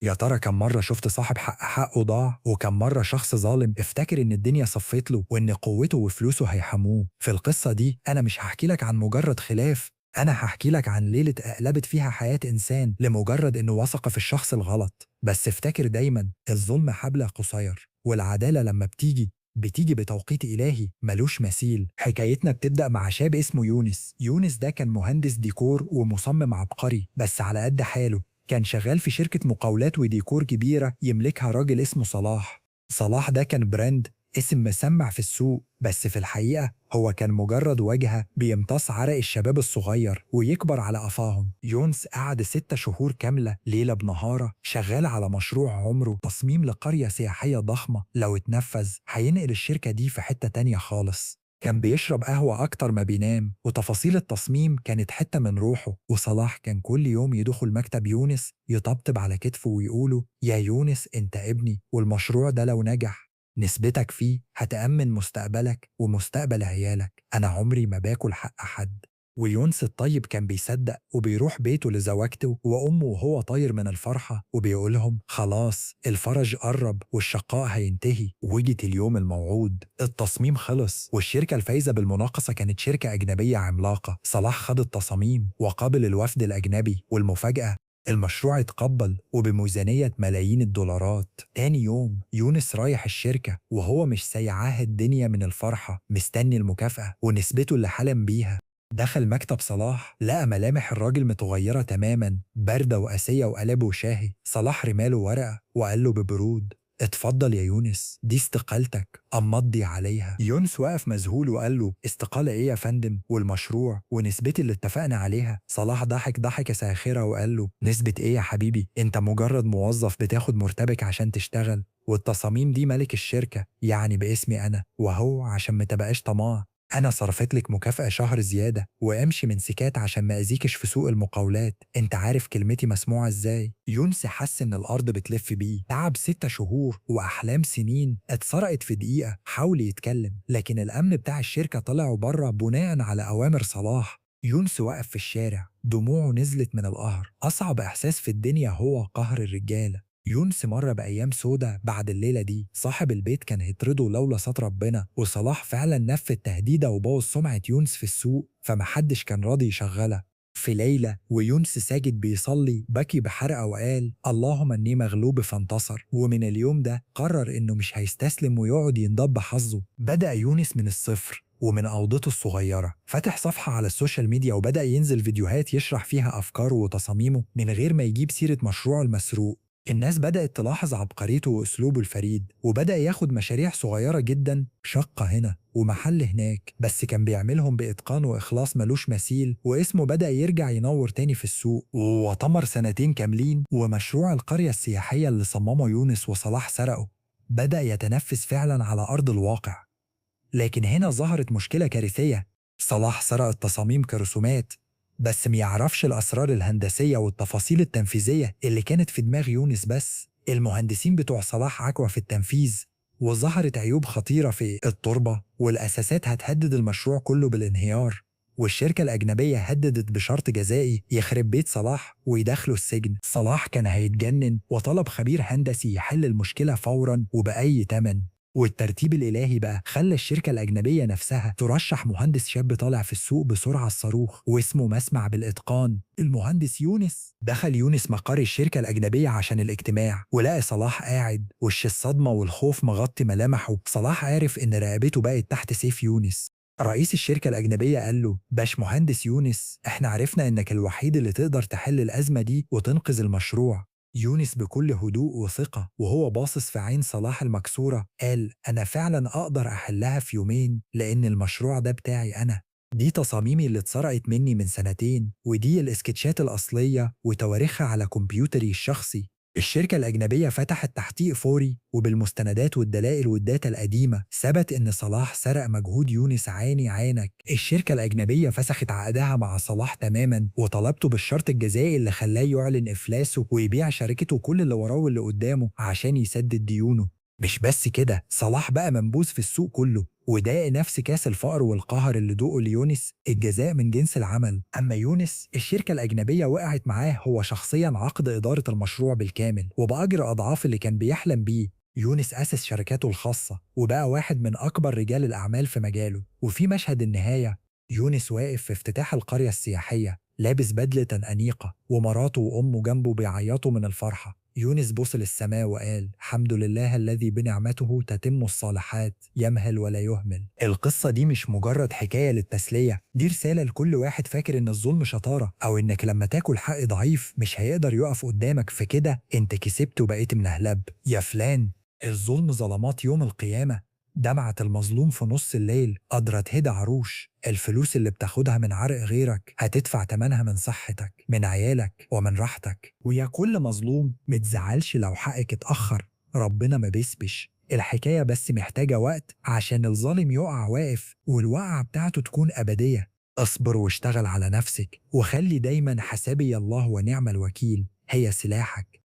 يا ترى كم مرة شفت صاحب حق حقه ضاع، وكم مرة شخص ظالم افتكر إن الدنيا صفت له وإن قوته وفلوسه هيحموه؟ في القصة دي أنا مش هحكي لك عن مجرد خلاف، أنا هحكي لك عن ليلة قلبت فيها حياة إنسان لمجرد إنه وثق في الشخص الغلط. بس افتكر دايما، الظلم حبله قصير، والعدالة لما بتيجي بتيجي بتوقيت إلهي ملوش مثيل. حكايتنا بتبدأ مع شاب اسمه يونس. يونس ده كان مهندس ديكور ومصمم عبقري بس على قد حاله. كان شغال في شركة مقاولات وديكور كبيرة يملكها راجل اسمه صلاح. صلاح ده كان brand، اسم مسمع في السوق، بس في الحقيقة هو كان مجرد واجهة بيمتص عرق الشباب الصغير ويكبر على قفاهم. يونس قعد 6 شهور كاملة، ليلة بنهارة، شغال على مشروع عمره، تصميم لقرية سياحية ضخمة لو اتنفذ هينقل الشركة دي في حتة تانية خالص. كان بيشرب قهوة أكتر ما بينام، وتفاصيل التصميم كانت حتة من روحه. وصلاح كان كل يوم يدخل مكتب يونس، يطبطب على كتفه ويقوله: يا يونس، انت ابني، والمشروع ده لو نجح نسبتك فيه هتأمن مستقبلك ومستقبل عيالك. أنا عمري ما باكل حق حد. ويونس الطيب كان بيصدق وبيروح بيته لزوجته وأمه وهو طاير من الفرحة وبيقولهم: خلاص، الفرج قرب والشقاء هينتهي. وجت اليوم الموعود، التصميم خلص، والشركة الفايزة بالمناقصة كانت شركة أجنبية عملاقة. صلاح خد التصاميم وقابل الوفد الأجنبي، والمفاجأة المشروع اتقبل وبميزانية ملايين الدولارات. تاني يوم يونس رايح الشركة وهو مش سايعاه الدنيا من الفرحة، مستني المكافأة ونسبته اللي حلم بيها. دخل مكتب صلاح، لقى ملامح الراجل متغيرة تماما، باردة وقاسية وقلبه شاهي. صلاح رماله ورقة وقال له ببرود: اتفضل يا يونس، دي استقالتك، أمضي عليها. يونس وقف مذهول وقال له: استقالة ايه يا فندم؟ والمشروع ونسبتي اللي اتفقنا عليها؟ صلاح ضحك ضحكة ساخرة وقال له: نسبة ايه يا حبيبي؟ انت مجرد موظف بتاخد مرتبك عشان تشتغل، والتصاميم دي ملك الشركة، يعني باسمي انا. وهو عشان متبقاش طماع، انا صرفت لك مكافأة شهر زيادة، وامشي من سكات عشان ما اذيكش في سوق المقاولات، انت عارف كلمتي مسموعة ازاي. يونس حس ان الارض بتلف بيه. تعب 6 شهور واحلام سنين اتسرقت في دقيقة. حاول يتكلم لكن الامن بتاع الشركة طلعوا بره بناء على اوامر صلاح. يونس وقف في الشارع، دموعه نزلت من القهر. أصعب إحساس في الدنيا هو قهر الرجالة. يونس مر بأيام سودة بعد الليلة دي. صاحب البيت كان هيطرده لولا ستر ربنا، وصلاح فعلا نفذ تهديده وبوظ سمعة يونس في السوق، فمحدش كان راضي يشغله. في ليلة ويونس ساجد بيصلي، بكي بحرقة وقال: اللهم إني مغلوب فانتصر. ومن اليوم ده قرر إنه مش هيستسلم ويقعد يندب بحظه. بدأ يونس من الصفر ومن أوضته الصغيرة، فتح صفحة على ال social media وبدأ ينزل فيديوهات يشرح فيها أفكاره وتصاميمه من غير ما يجيب سيرة مشروعه المسروق. الناس بدأت تلاحظ عبقريته وأسلوبه الفريد، وبدأ ياخد مشاريع صغيرة جدا، شقة هنا ومحل هناك، بس كان بيعملهم بإتقان وإخلاص ملوش مثيل، واسمه بدأ يرجع ينور تاني في السوق. وتمر سنتين كاملين، ومشروع القرية السياحية اللي صممه يونس وصلاح سرقه بدأ يتنفذ فعلا على أرض الواقع. لكن هنا ظهرت مشكلة كارثية. صلاح سرق التصاميم كرسومات، بس ميعرفش الأسرار الهندسية والتفاصيل التنفيذية اللي كانت في دماغ يونس بس. المهندسين بتوع صلاح عكوة في التنفيذ، وظهرت عيوب خطيرة في التربة والأساسات هتهدد المشروع كله بالانهيار. والشركة الأجنبية هددت بشرط جزائي يخرب بيت صلاح ويدخله السجن. صلاح كان هيتجنن وطلب خبير هندسي يحل المشكلة فورا وبأي تمن. والترتيب الإلهي بقى خلى الشركة الأجنبية نفسها ترشح مهندس شاب طالع في السوق بسرعة الصاروخ، واسمه مسمع بالإتقان، المهندس يونس. دخل يونس مقر الشركة الأجنبية عشان الاجتماع، ولقى صلاح قاعد، وش الصدمة والخوف مغطي ملامحه. صلاح عارف إن رقبته بقت تحت سيف يونس. رئيس الشركة الأجنبية قال له: باش مهندس يونس، احنا عرفنا إنك الوحيد اللي تقدر تحل الأزمة دي وتنقذ المشروع. يونس بكل هدوء وثقة وهو باصص في عين صلاح المكسورة قال: أنا فعلا أقدر أحلها في يومين، لأن المشروع ده بتاعي أنا. دي تصاميمي اللي اتسرقت مني من سنتين، ودي الاسكتشات الأصلية وتواريخها على كمبيوتري الشخصي. الشركة الأجنبية فتحت تحقيق فوري، وبالمستندات والدلائل وال data القديمة ثبت إن صلاح سرق مجهود يونس عيني عينك. الشركة الأجنبية فسخت عقدها مع صلاح تماما، وطلبته بالشرط الجزائي اللي خلاه يعلن إفلاسه ويبيع شركته كل اللي وراه واللي قدامه عشان يسدد ديونه. مش بس كده، صلاح بقى منبوذ في السوق كله، وده نفس كاس الفقر والقهر اللي دوقه ليونس، الجزاء من جنس العمل. أما يونس، الشركة الأجنبية وقعت معاه هو شخصيا عقد إدارة المشروع بالكامل وبأجر أضعاف اللي كان بيحلم بيه. يونس أسس شركاته الخاصة وبقى واحد من أكبر رجال الأعمال في مجاله. وفي مشهد النهاية، يونس واقف في افتتاح القرية السياحية، لابس بدلة أنيقة، ومراته وأمه جنبه بيعيطوا من الفرحة. يونس بص للسماء وقال: الحمد لله الذي بنعمته تتم الصالحات، يمهل ولا يهمل. القصة دي مش مجرد حكاية للتسلية، دي رسالة لكل واحد فاكر إن الظلم شطارة، أو إنك لما تاكل حق ضعيف مش هيقدر يقف قدامك، فكده أنت كسبت وبقيت ملهلب يا فلان. الظلم ظلمات يوم القيامة، دمعة المظلوم في نص الليل قادرة تهدى عروش. الفلوس اللي بتاخدها من عرق غيرك هتدفع تمنها من صحتك، من عيالك، ومن راحتك. ويا كل مظلوم، متزعلش لو حقك اتأخر، ربنا ما بيسبش. الحكاية بس محتاجة وقت عشان الظالم يقع واقف، والوقعة بتاعته تكون أبدية. اصبر واشتغل على نفسك، وخلي دايما حسبي الله ونعم الوكيل هي سلاحك.